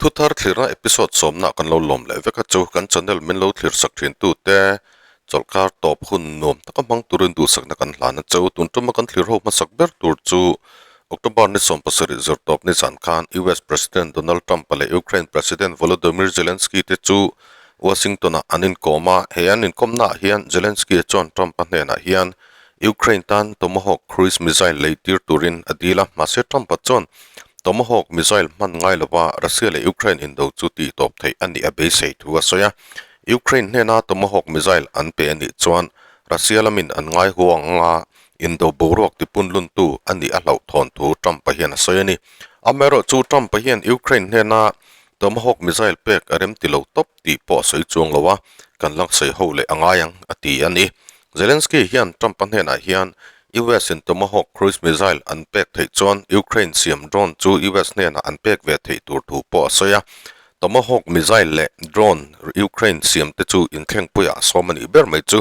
Thuthar thlirna episode sawmna kan lo lawm leh vek a chu kan channel min lo thlir sak thin tute chawlhkar tawp hun nuam taka hmang turin duhsakna kan hlan a che u. Tun tuma kan thlir ho hmasak ber tur chu October ni 17 zir tawp ni zan khan US President Donald Trump-a leh Ukraine President Volodymyr Zelensky te chu Washington-ah an inkawm a, he an inkawmnaah hian Zelensky-a chuan Trump-a hnenah hian Ukraine tan Tomahawk cruise missile lei tir turin a dil a, mahse Trump-a chuan Tomahawk missile hman ngai lova Russia leh Ukraine indo chu tih tawp theih a nih a beisei thu a sawi a. Ukraine hnena Tomahawk missile an pe a nih chuan Russia lamin an ngai huang anga indo boruak tipunluntu a nih a hlauhthawn thu Trump-a hian a sawi a ni. Amaherawhchu Trump-a hian Ukraine hnena Tomahawk missile pek a rem ti lo tawp tih pawh a sawi chuang lo a, kan lang sawi ho leh a ngai ang, a ti a ni. Zelensky hian Trump-a hnenah hian US in Tomahawk cruise missile an pek theih chuan Ukraine siam drone chu US hnenah an pek ve theih tur thu pawh a sawi a. Tomahawk missile leh drone Ukraine siam te chu inthlengpuiah a sawm a nih ber mai chu.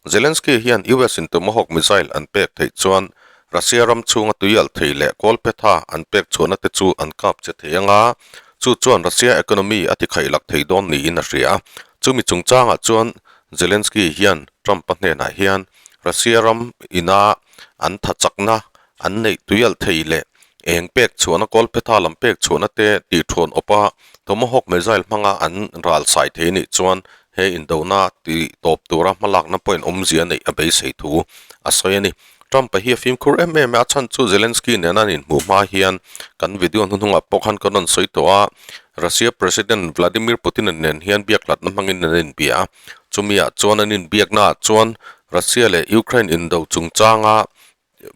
Zelensky hian US in Tomahawk missile an pek theih chuan Russia ram chhunga tuialh thei leh kawlphetha an pek chhuahna te chu an kap che thei anga, chu chuan Russia economy a tikhaih lak thei dawn niin a hria a. Chumi chungchangah chuan Zelensky hian Trump-a hnenah hian Russia ram ina an tha chakna an neih tuialh thei leh eng pek chhuahna kawlphetha lam pek chhuahna te tih thuan awpa Tomahawk missile hmanga an ral sai thei anih chuan he indona tih tawp tura hmalakna pawhin awmzia neih a beisei thu a sawi a ni. Trump-a hi a fimkhur em em a, a chhan chu Zelensky nena an inhmuh hma hian kan video hnuhnungah pawh khan kan rawn sawi tawh a, Russia President Vladimir Putin-a nen hian biakhlatna hmangin an inbia a, chumiah chuan an inbiaknaah chuan Russia leh Ukraine indo chungchanga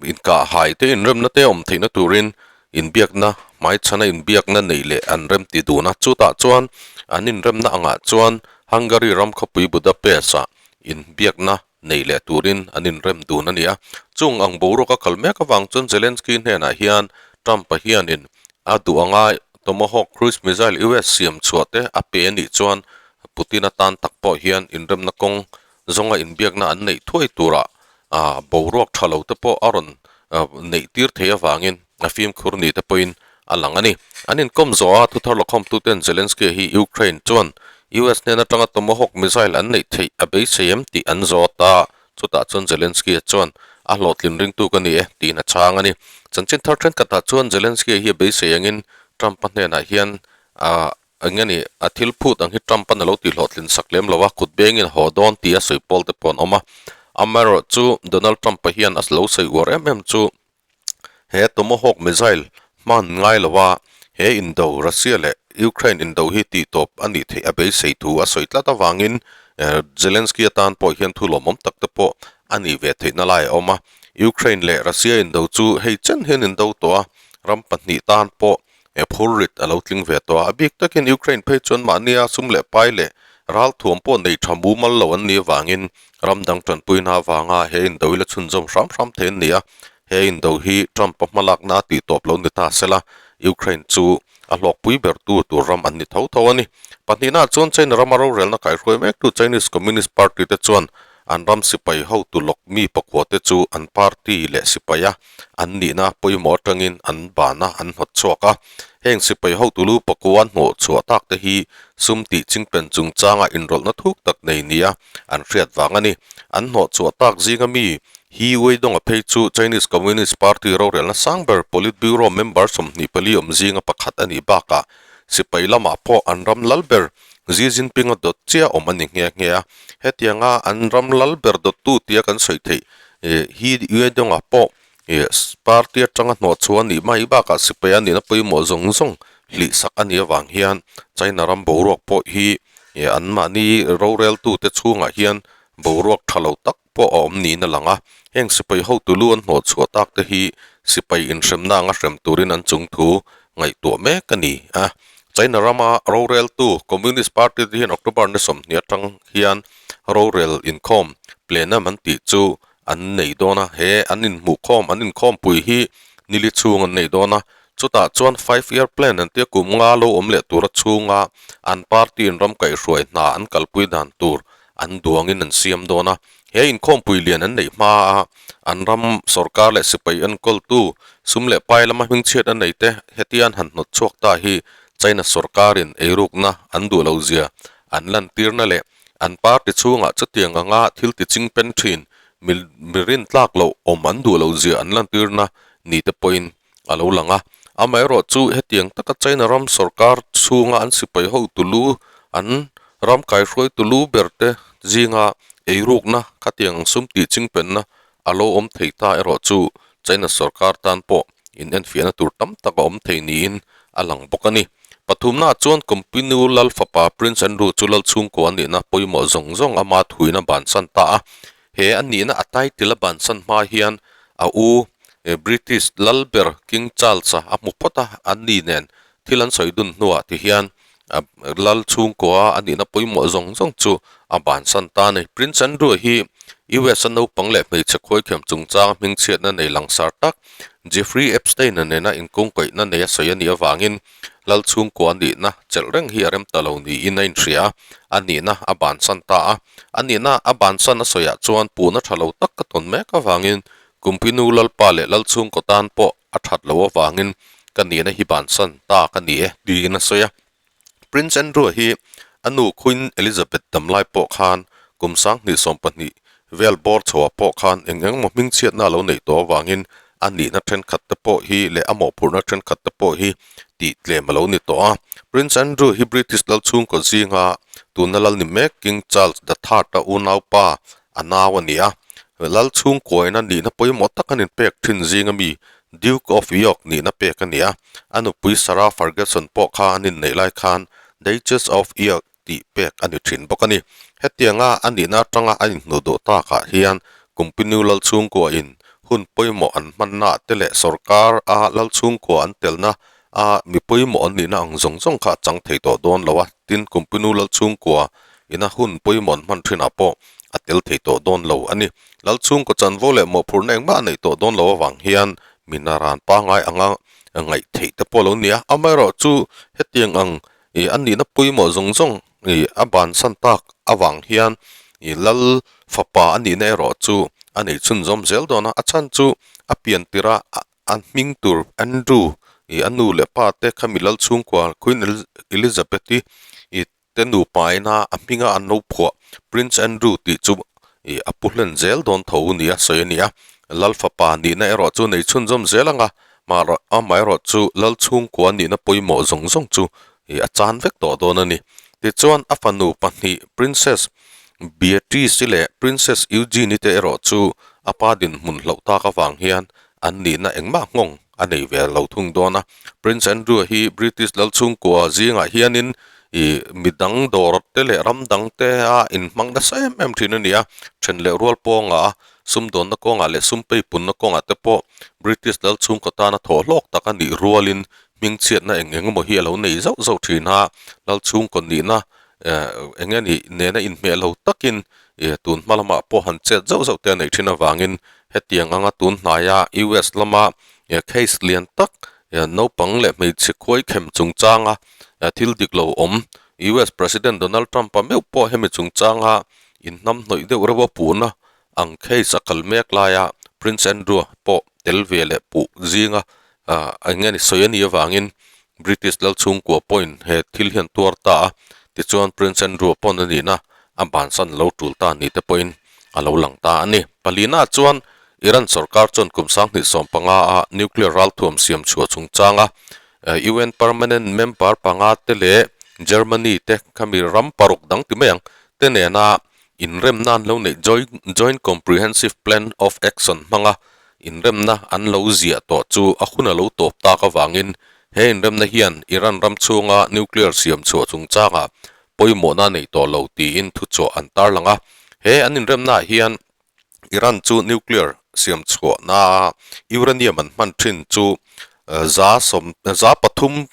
inkahhai te inremna te awm theihna turin inbiakna hmaichhana inbiakna neih leh an remti dun a, chutah chuan an inremna angah chuan Hungary ram khawpui Budapest-ah inbiakna nei leh turin an inrem dun a ni a. Chung ang boruak a kal mek avang chuan Zelensky hnenah hian Trump-a hianin a duh anga Tomahawk cruise missile US siam chhuah te a pe a nih chuan Putin atan tak pawh hian inremna kawng zawnga inbiakna an neih thuai turah boruak tha lo te pawh a rawn neih tir thei avangin a fimkhur ni te pawhin a lang a ni. An inkawm zawh a, thuthar lakhawmtuten Zelensky hi Ukraine chuan US hnen atanga Tomahawk missile an neih theih a beisei em tih an zawt a, chutah chuan Zelensky chuan a hlawhtlin ringtu ka ni e tiin a chhang a ni. Chanchin thar thenkhatah chuan Zelensky hi a beisei angin Trump-a hnenah hian a eng nge ni a thil phut ang hi Trump-an a lo tihhlawhtlin sak lem lo a, kut bengin a haw dawn tih a sawi pawl te pawh an awm a. Amaherawhchu Donald Trump-a hian a lo sawi uar em em chu He Tomahawk missile hman ngai lo a, he indo Russia leh Ukraine indo hi tih tawp a nih theih a beisei thu a sawi tlat avangin Zelensky atan pawh hian thu lawmawm tak te pawh a nih ve theihna lai a awm a. Ukraine leh Russia indo chu hei chen hian indo tawh a, ram pahnih tan pawh phur rit a lo tling ve tawh a. A bik takin Ukraine phei chuan mahnia sum leh pai leh ralthuam pawh nei tha mumal lo an nih avangin ram dang tanpuina avanga he indo hi la chhunzawm hram hram thei an ni a. He indo hi Trump-a hmalakna a tih tawp lo ni ta sela, Ukraine chu a hlawkpui bertu tur ram an ni tho tho a ni. Pahnihnaah chuan China rama rorelna kaihruai mektu Chinese Communist Party te chuan an ram sipai hotu lawk mi pakua te chu an party leh sipaia an nihna pawimawh atangin an bana an hnawt chhuak a. Heng sipai hotu lu pakua an hnawh chhuah tak te hi sum tih chingpen chungchanga inrawlhna thuk tak nei nia an hriat vang a ni. An hnawh chhuah tak zinga mi He Weidong-a phei chu Chinese Communist Party rorelna sang ber Politburo member 24 awm zinga pakhat a nih bakah sipai lamah pawh an ram lal ber Xi Jinping-a dawt chiah awm a ni nghe nghe a. Hetianga an ram lal ber dawttu tia kan sawi theih He Weidong-a pawh party atanga hnawh chhuah a nih mai bakah sipai a nihna pawimawh zawng zawng hlihsak a nih avang hian China ram boruak pawh hi anmahni roreltute chhungah hian boruak tha lo tak pawh a awm niin a lang a, heng sipai hotu lu an hnawh chhuah tak te hi sipai inhremna anga hrem turin an chung thu ngaihtuah mek a ni a. China rama roreltu Communist Party te hian October ni 20 atang hian rorel inkhawm plenum an tih chu an nei dawn a, he an inhmuhkhawm an inkhawmpui hi nili chhung an nei dawn a, chutah chuan five year plan an tia kum nga lo awm leh tura chhunga an party in ram kaihhruai hna an kalpui dan tur an duangin an siam dawn a, he inkhawmpui lian an neih hma a, an ram sorkar leh sipai enkawltu sum leh pai lama hmingchhiat a nei te hetian han hnawt chhuak ta hi China sorkarin eirukna an duh lo zia an lantirna leh an party chhungah chutiang anga thil ti ching pen thin mi rintlak loh awm an duh lo zia an lantirna ni te pawhin a lo lang a. Amaherawh chu hetiang taka China ram sorkar chhunga an sipai hotu lu an ram kaihruaitu lu ber te zinga eirukna khatiang ang sum tih ching penna a lo awm thei ta erawh chu China sorkar tan pawh inenfiahna tur tam tak a awm thei niin a lang bawk a ni. Pathumnaah chuan Compinu lal fapa Prince Andrew chu lal chhungkua a nihna pawimawh zawng zawng ama thuina bansan ta a. He a nihna a title a bansan hma hian a u British lal ber King Charles-a a hmu phawt a, a ni nen thil an sawi dun hnuah ti hian lal chhungkua a nihna pawimawh zawng zawng chu a bansan ta a ni. Prince Andrew hi US a naupang leh hmeichhe khuaikhem chungchang hmingchhiatna nei langsar tak Jeffrey Epstein-a nena inkungkaihna nei a sawi a nih avangin lal chhungkua a nihna chelh reng hi a rem ta lo niin a inhria a, a nihna a bansan ta a. A nihna a bansan a sawiah chuan puhna tha lo tak ka tawn mek avangin Kumpinu Lalpa leh lal chhungkaw tan pawh a that loh avangin ka nihna hi bansan ta ka ni e tiin a sawi a. Prince Andrew hi a nu Queen Elizabeth damlai pawh khan kum 2012 vel bawr chhoah pawh khan eng eng emaw hmingchhiatna a lo neih tawh avangin a nihna thenkhat te pawh hi leh a mawhphurhna thenkhat te pawh hi tih tlem a lo ni tawh a. Prince Andrew hi British lal chhungkaw zinga tuna lal ni mek King Charles the Third-a unaupa a nau a ni a. Lal chhungkuaina nihna pawimawh tak an inpek thin zinga mi Duke of York nihna pek a ni a, a nupui Sarah Ferguson pawh kha an inneih lai khan Duchess of York tih pek a ni thin bawk a ni. Hetianga a nihna atanga a inhnuh duh takah hian Kumpinu lal chhungkuain hun pawimawh an hmannaah te leh sorkar a lal chhungkua an telna a mi pawimawh an nihna ang zawng zawng kha a chang thei tawh dawn lo a, tin Kumpinu lal chhungkua ina hun pawimawh an hman thinah pawh a tel thei tawh dawn lo a ni. Lal chhungkaw chanvo leh mawhphurhna engmah a neih tawh dawn lo avang hian mi naran pangngai anga ngaih theih te pawh a lo ni a, amaherawh chu hetiang ang ih a nihna pawimawh zawng zawng ih a bansan tak avang hian ih lal fapa a nihna erawh chu a nei chhunzawm zel dawn a, a chhan chu a pian tirh a A hming tur Andrew ih a nu leh pa te khami lal chhungkua Queen Elizabeth-i ih te nupa ina a hminga an lo phuah Prince Andrew tih chu ih a pu hlen zel dawn tho nia sawi a ni a. Lal fapa nihna erawh chu nei chhunzawm zel ang a, amaherawh chu lal chhungkua nihna pawimawh zawng zawng chu ih a chan vek tawh dawn a ni. Tichuan a fanu pahnih Princess Beatrice-i leh Princess Eugene-i te erawh chu a pa dinhmun hlauh tak avang hian an nihna engmah nghawng a nei ve lo thung dawn a. Prince Andrew hi British lal chhungkua zingah hianin ih midang dawr te leh ram dang te a inhmang nasa em em thin a ni a. Then leh rual pawngah a sumdawnna kawngah leh sum peipunna kawngah te pawh British lal chhungkaw tana thawh hlawk tak a nih rualin hmingchhiatna eng eng emaw hi a lo nei zauh zauh thin a. Lal chhungkaw nihna eng nge nih nena inhmeh lo takin ih tun hma lamah pawh han chet zauh zauh te a neih thin avangin Hetiang anga tun hnaia US lama case lian tak naupang leh hmeichhe khuaikhem chungchanga thil dik lo awm US President Donald Trump-a meuh pawh hemi chungchanga inhnamhnawih deuh reuh a puhna ang case a kal mek laia Prince Andrew-a pawh tel ve leh puh zinga eng nge ni sawi a nih avangin British lal chhungkua pawhin he thil hian tuar ta a, tichuan Prince Andrew-a pawn a nihna a bansan lo tul ta ni te pawhin a lo lang ta a ni. Palina chuan Iran sorkar chuan kum 2015 a nuclear ralthuam siam chhuah chungchanga UN permanent member panga te leh Germany te khami ram paruk dang ti mai ang te nena inremna an lo neih Joint Comprehensive Plan of Action hmanga inremna an lo ziah tawh chu a hun a lo tawp tak avangin he inremna hian Iran ram chhunga nuclear siam chhuah chungchangah pawimawhna nei tawh lo tiin thuchhuah an tarlang a. He an inremnaah hian Iran chu nuclear siam chhuahna uranium an hman thin chu za sawm za pathum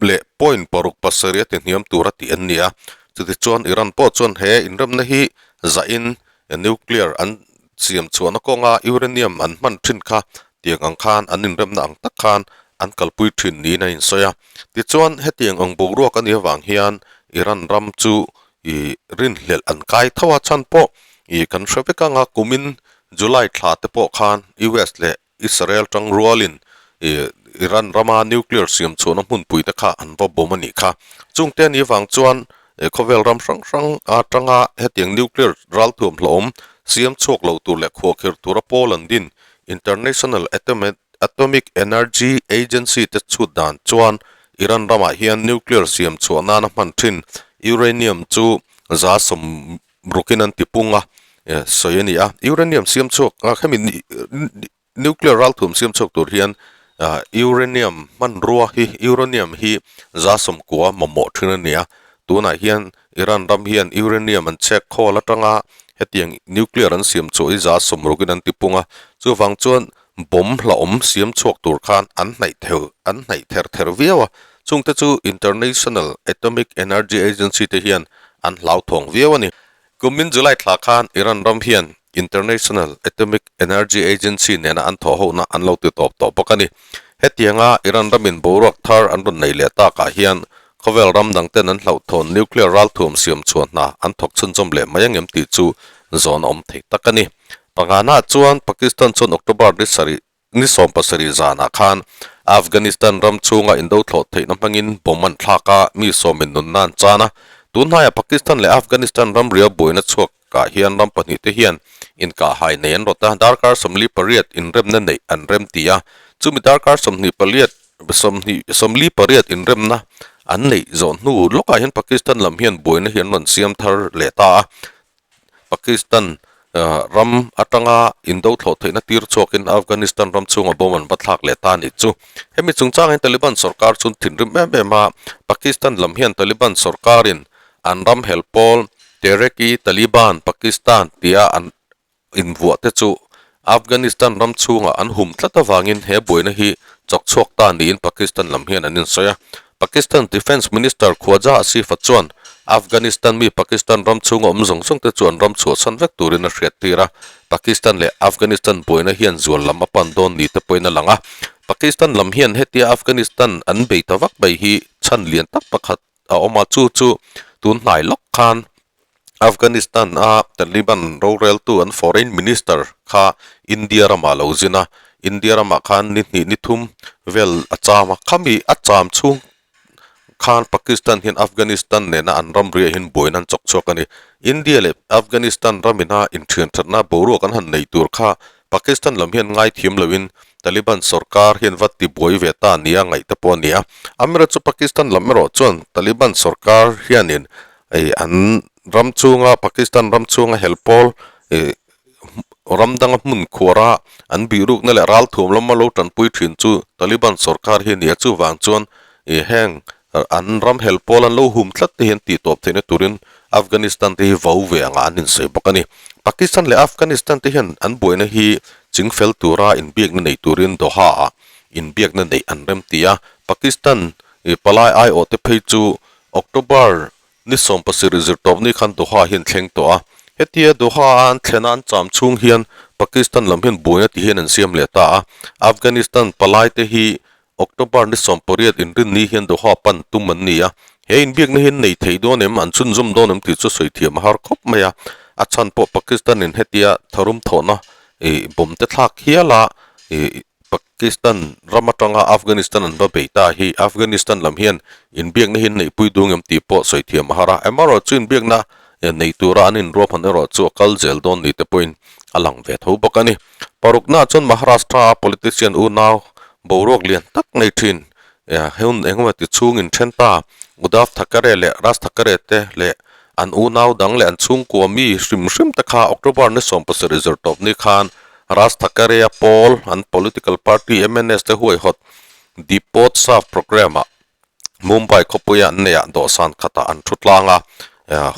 leh point paruk pasarih a ti hniam tur a tih an ni a. Chutichuan Iran pawh chuan he inremna hi zahin nuclear an siam chhuahna kawnga uranium an hman thin kha tiang ang khan an inremna ang tak khan an kalpui thin niin a insawi a. Tichuan hetiang ang boruak a nih avang hian Iran ram chu ih rinhlelh an kai tho a, chhan pawh ih kan hre vek anga kumin July thla te pawh khan US leh Israel tang rualin ih. Iran rama nuclear siam chhuahna hmunpui te kha an va bawm a nih kha. Chungte anih vang chuan khawvel ram hrang hrang atanga hetiang nuclear ralthuam hlauhawm siam chhuak lo tur leh khuahkhirh tura pawl an din International Atomic Energy Agency te chhut dan chuan Iran ramah hian nuclear siam chhuah nana hman thin uranium chu 60% in an tipung a, sawi a ni a. Uranium siam chhuak hemi Nuclear ralthuam siam chhuak tur hian uranium hmanrua hi uranium hi 90% mamawh thin a ni a, tunah hian Iran ram hian uranium an chhek khawl atanga hetiang nuclear an siam chhuah hi 60% in an tipung a, chuvang chuan bomb hlauhawm siam chhuak tur khan an hnaih theu an hnaih ther ther viau a, chungte chu International Atomic Energy Agency te hian an hlauthawng viau a ni. Kumin July thla khan Iran ram hian International Atomic Energy Agency nena an thawhhohna an lo ti tawp tawh bawk a ni. Hetianga Iran ramin boruak thar an rawn nei leh takah hian khawvel ram dangten an hlauhthawn nuclear ralthuam siam chhuah hna an thawk chhunzawm leh mai angem tih chu zawn a awm thei tak a ni. Pangana chuan Pakistan chuan October ni sarih Ni 17 zanah khan Afghanistan ram chhunga indo thlawh theihna hmangin bomb an thlak a, mi sawmin nunna an chan a. Tun hnaiah Pakistan leh Afghanistan ram ria buaina chhuakah hian ram pahnihte hian inkahhai nei an rawt a, darkar 48 inremna neih an rem ti a. Chumi darkar 28 48 inremna an neih zawh hnu lawkah hian Pakistan lam hian buaina hi an rawn siam thar leh ta a. Pakistan ram atanga indo thlawh theihna tir chhuakin Afghanistan ram chhunga bomb an va thlak leh ta a nih chu. Hemi chungchangin Taliban sorkar chu thinrim em em a, Pakistan lam hian Taliban sorkarin an ram hel pawl Tehreek-i-Taliban Pakistan tia an invuah te chu Afghanistan ram chhungah an hum tlat avangin he buaina hi chawk chhuak ta niin Pakistan lam hian an insawi a. Pakistan Defence Minister Khwaja Asif-a chuan Afghanistan mi Pakistan ram chhunga awm zawng zawng te chu an ram chhuahsan vek turin a hriattir a. Pakistan leh Afghanistan buaina hian zual lam a pan dawn ni te pawhin a lang a. Pakistan lam hian hetia Afghanistan an bei ta vak mai hi chhan lian tak pakhat a awm a, chu chu tun hnai lawk khan Afghanistan a Taliban roreltu an foreign minister kha India ramah lo zin a, India ramah khan ni hnih ni thum vel a cham a, khami a cham chhung khan Pakistan hian Afghanistan nena an ramriah hian buaina an chawk chhuak a ni. India leh Afghanistan ramina inthian thatna boruak an han nei tur kha Pakistan lam hian ngaithiam loin Taliban sorkar hian va ti buai ve ta nia ngaih te pawh a ni a. Amaherawhchu chu Pakistan lam erawh chuan Taliban sorkar hianin an ram chunga Pakistan ram chunga hel pawl ram danga hmun khuara an bihrukna leh ralthuam lama lo tanpui thin chu Taliban sorkar hi a ni a. Chuvang chuan heng an ram hel pawl an lo hum tlat te hian tih tawp theihna turin Afghanistan te hi vo ve angah an insawi bawk a ni. Pakistan leh Afghanistan te hian an buaina hi chingfel tura inbiakna nei turin Doha ah inbiakna neih an rem ti a, Pakistan palai aiawh te phei chu October ni 17 zirtawp ni khan Doha hian thleng tawh a. Hetia Doha a an thlena an cham chhung hian Pakistan lam hian buaina ti hian an siam leh ta a, Afghanistan palai te hi October ni 18 inrinni hian Doha pan tum an ni a, he inbiakna hi an nei thei dawn em, an chhunzawm dawn em tih chu sawi thiam a har khawp mai a, a chhan pawh Pakistan in hetia tharum thawhna ih bawm te thlak hial a ih Pakistan ram atanga Afghanistan an va bei ta hi Afghanistan lam hian inbiakna hi an neihpui dung em tih pawh sawi thiam a har a, amaherawh chu inbiakna nei tura an inruahman erawh chu a kal zel dawn ni te pawhin a lang ve tho bawk a ni. Parukna chuan Maharashtra-a politician unau boruak lian tak nei thin hun engemaw ti chhungin then ta Uddhav Thackeray leh Raj Thackeray te leh an unau dang leh an chhungkua mi hrim hrim te kha October ni 17 zirtawp ni khan Raj Thackeray-a pawl an political party MNS te huaihawt Deepotsav programme-ah Mumbai khawpuia an neihah dawhsan khatah an thu tlang a,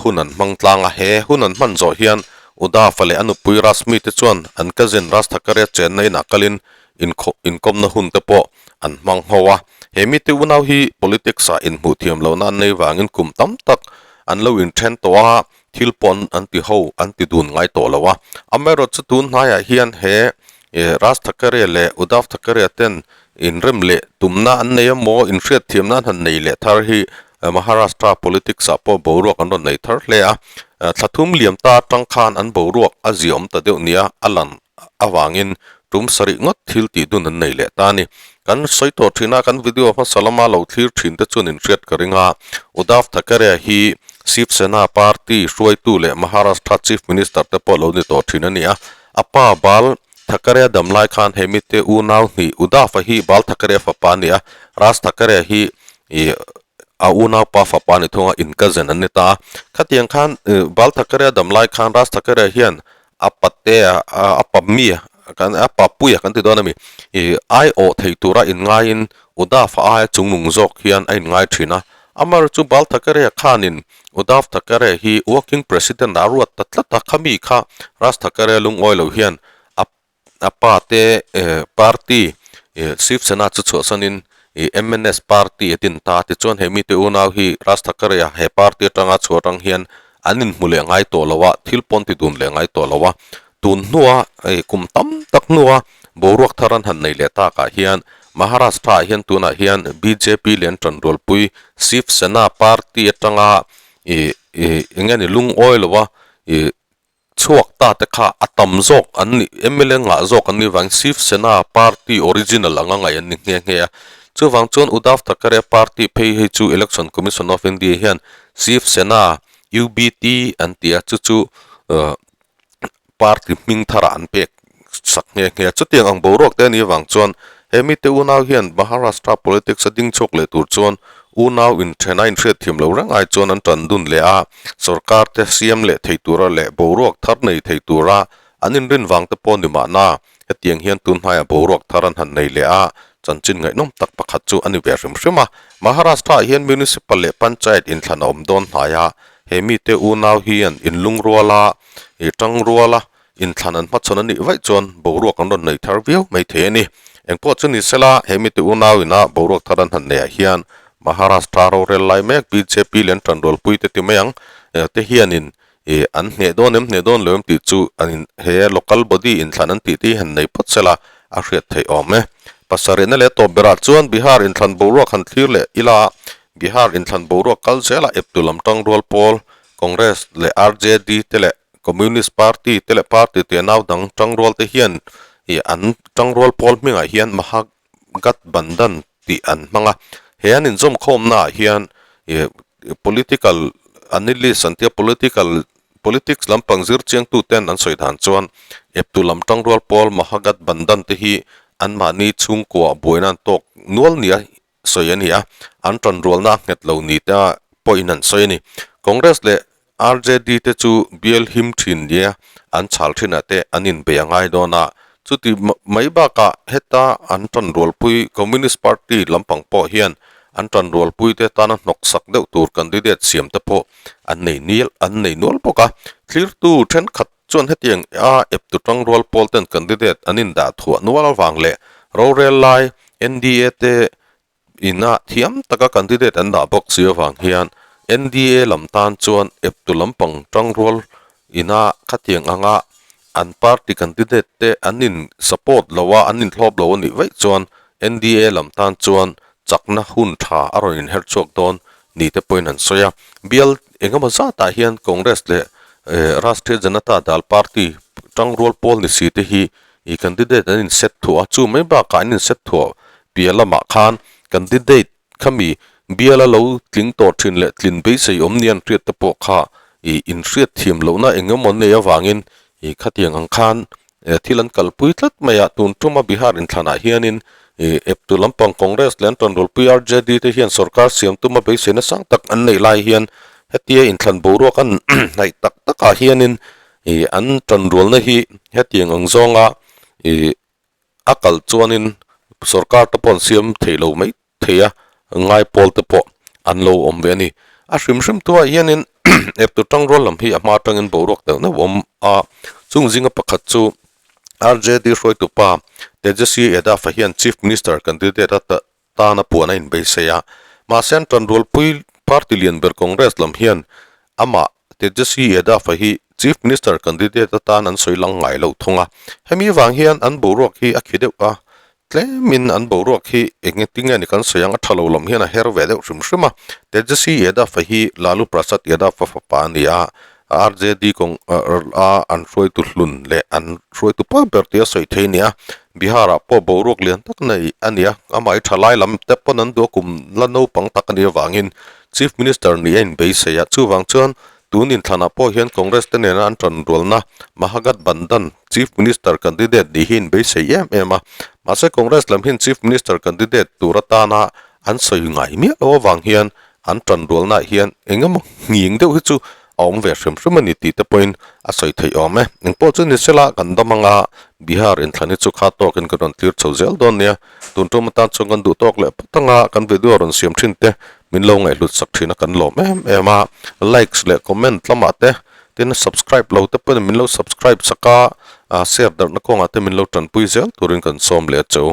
hun an hmang tlang a. He hun an hman zawh hian Uddhav-a leh a nupui Rashmi te chuan an cousin Raj Thackeray-a chenna inah kalin inkawmna hun te pawh an hmang ho a. He mite unau hi politics-ah inhmuh thiam lohna an nei vangin kum tam tak an lo inthen tawh a, thil pawh an ti ho an ti dun ngai tawh lo a. Amaherawhchu tun hnaiah hian he Raj Thackeray leh Uddhav Thackeray ten inrem leh tumna an nei emaw inhriatthiamna an han nei leh thar hi Maharashtra politics ah pawh boruak an rawn nei thar hle a. Thla thum liam ta atang khan an boruak a ziaawm ta deuh nia a lan avangin. Tum sarih ngawt thil tih dun an nei leh ta a ni. Kan sawi tawh thin a, kan video hmasa lama lo thlir thin te chuan inhriat ka ring a. Uddhav Thackeray hi Shiv Sena party hruaitu leh Maharashtra Chief Minister te pawh lo ni tawh thin a ni a. A pa Bal Thackeray dam lai khan he mite unau hnih Uddhav-a hi Bal Thackeray fapa a ni a, Raj Thackeray hi ih a unaupa fapa a ni thung a, in cousin an ni ta a. Khatiang khan Bal Thackeray dam lai khan Raj Thackeray hian A pate a, a pa mi a, kan a pa pui a kan ti dawn a mi, ih ai awh thei tura inngaiin Uddhav a aia chungnung zawk hian a inngai thin a. Amar chu Bal Thackeray khanin Uddhav Thackeray hi working president ah a ruat ta tlat a, khami kha Raj Thackeray lungawi lo hian a a pa te party Shiv Sena chu chhuahsanin ih MNS party a din ta. Tichuan he mite unau hi Raj Thackeray a he party atanga chhuah atang hian an inhmu leh ngai tawh lo a, thil pawn ti dun leh ngai tawh lo a. Tun hnua ih kum tam tak hnua boruak thar an han nei leh takah hian Maharashtra ah hian tunah hian bjp leh an tanrualpui Shiv Sena party atanga ih ih eng nge ni lungawi lo a ih chhuak ta te kha a tam zawk an nih mla ngah zawk an nih vangin Shiv Sena party original anga ngaih an ni nghe nghe a. Chuvang chuan Uddhav Thackeray party phei hei chu Election Commission of India hian Shiv Sena UBT an ti a, chu chu party hming tharah an pek sak nghe nghe a. Chutiang ang boruak te a nih avang chuan he mite unau hian Maharashtra politics a ding chhuak leh tur chuan unau inthen a inhriat thiam lo reng ai chuan an tan dun leh a, sorkar te siam leh thei tura leh boruak thar nei thei tura an inrin vang te pawh ni mahna hetiang hian tun hnaiah boruak thar an han nei leh a, chanchin ngaihnawm tak pakhat chu a ni ve hrim hrim a. Maharashtra ah hian Municipal leh Panchayat inthlan a awm dawn hnai a, he mite unau hian inlungrual a, ih tangrual a, Inthlan an hmachhawn a nih vaih chuan boruak an rawn nei thar viau mai thei a ni. Engpawh chu ni sela, he mite unau ina boruak thar an han neihah hian Maharashtra rorel lai mek bjp leh an tanrualpui te ti mai ang te hianin ih an hneh dawn em hneh dawn lo em tih chu an in he local body inthlan an tih te hi han nei phawt sela a hriat theih awm e. Pasarihna leh tawp berah chuan Bihar inthlan boruak han thlir leh ila Bihar inthlan boruak kal zela eptu lam tangrual pawl Congress leh RJD te leh Communist Party te leh party te nau dang tangrual te hian ih an tangrual pawl hmingah hian Mahagathbandhan tih an hmang a, he an inzawmkhawmna ah hian ih political analyst an tia political politics lampang zir chiang tu ten an sawi dan chuan eptu lam tangrual pawl Mahagathbandhan te hi anmahni chhungkua buaina an tawk nual nia sawi a ni a, an tanrualna a nghet lo ni te pawhin an sawi a ni. Congress leh RJD te chu bial him thin nia an chhal thinah te an inbei a ngai dawn a, chuti mai bakah heta an tanrualpui Communist Party lampang pawh hian an tanrualpui te tana hnawksak deuh tur candidate siam te pawh an nei nil an nei nual bawk a. Thlirtu thenkhat chuan hetiang a eptu tangrual pawl ten candidate an indah thuah nual avang leh rorel lai NDA te ina thiam taka candidate an dah bawk si avang hian NDA lam tan chuan eptu lampang tangrual ina khatiang anga an party candidate te an in support lo a, an inthlawp lo a nih vaih chuan NDA lam tan chuan chakna hun tha a rawn inher chhuak dawn ni te pawhin an sawi a. Bial engemaw zatah hian Congress leh Rashtriya Janata Dal party tangrual pawl ni si te hi ih candidate an inset thuah a, chu mai bakah an inset thuah piah lamah khan candidate khami biala lo tling tawh thin leh tlin beisei awm nia an hriat te pawh kha ih inhriat thiam lohna engemaw nei avangin ih khatiang ang khan thil an kalpui tlat mai a, tun tuma Bihar inthlanah hianin ih eptu lampang Congress leh an tanrualpui RJD te hian sorkar siam tuma beiseina sang tak an neih lai hian hetia inthlan boruak an hnaih tak takah hianin Ih an tanrualna hi hetiang ang zawnga ih a kal chuanin sorkar te pawh an siam thei lo mai thei a, ngai pawl te pawh an lo awm ve a ni. A hrim hrim tuah hianin eptu tangrual lam hi a hma atangin boruak deuh deuh a awm a, chung zinga pakhat chu RJD hruaitu pa Tejaswi Yadav-a hian Chief Minister candidate a tana puan a inbeisei a. Mahse an tanrualpui party lian ber Congress lam hian amah Tejaswi Yadav-a hi Chief Minister candidate atan an sawi lang ngai lo thung a. Hemi vang hian an boruak hi a khi deuh a, tlemin an boruak hi eng tinge ni kan sawi ang a tha lo lam hian a her ve deuh hrim hrim a. Tejaswi Yadav-a hi Lalu Prasad Yadav-a fapa a ni a. RJD kawng a an hruaitu hlun leh an hruaitu pa ber tia sawi thei a ni a, Bihar ah pawh boruak lian tak nei a ni a, amah hi tha lai lam te pawn an duh a kum la naupang tak a nih avangin Chief Minister nih a inbeisei a, chuvang chuan tun inthlanah pawh hian Congress te nena an tanrualna Mahagathbandhan Chief Minister candidate nih hi inbeisei em em a, mahse Congress lam hian Chief Minister candidate tur atana an sawi ngai miah loh avang hian an tanrualnaah hian eng emaw nghing deuh hi chu a awm ve hrim hrim a ni tih te pawhin a sawi theih awm e. Engpawh chu ni sela kan dam anga Bihar inthlan hi chu kha tawkin kan rawn tlir chho zel dawn nia. Tun tum atan chuan kan duh tawk leh phawt anga kan video rawn siam thin te min lo ngaihhlut sak thin a kan lawm em em a. Likes leh comment lamah te tin subscribe lo te pawhin min lo subscribe sak a, share darhna kawngah te min lo tanpui zel turin kan sawm leh a che u.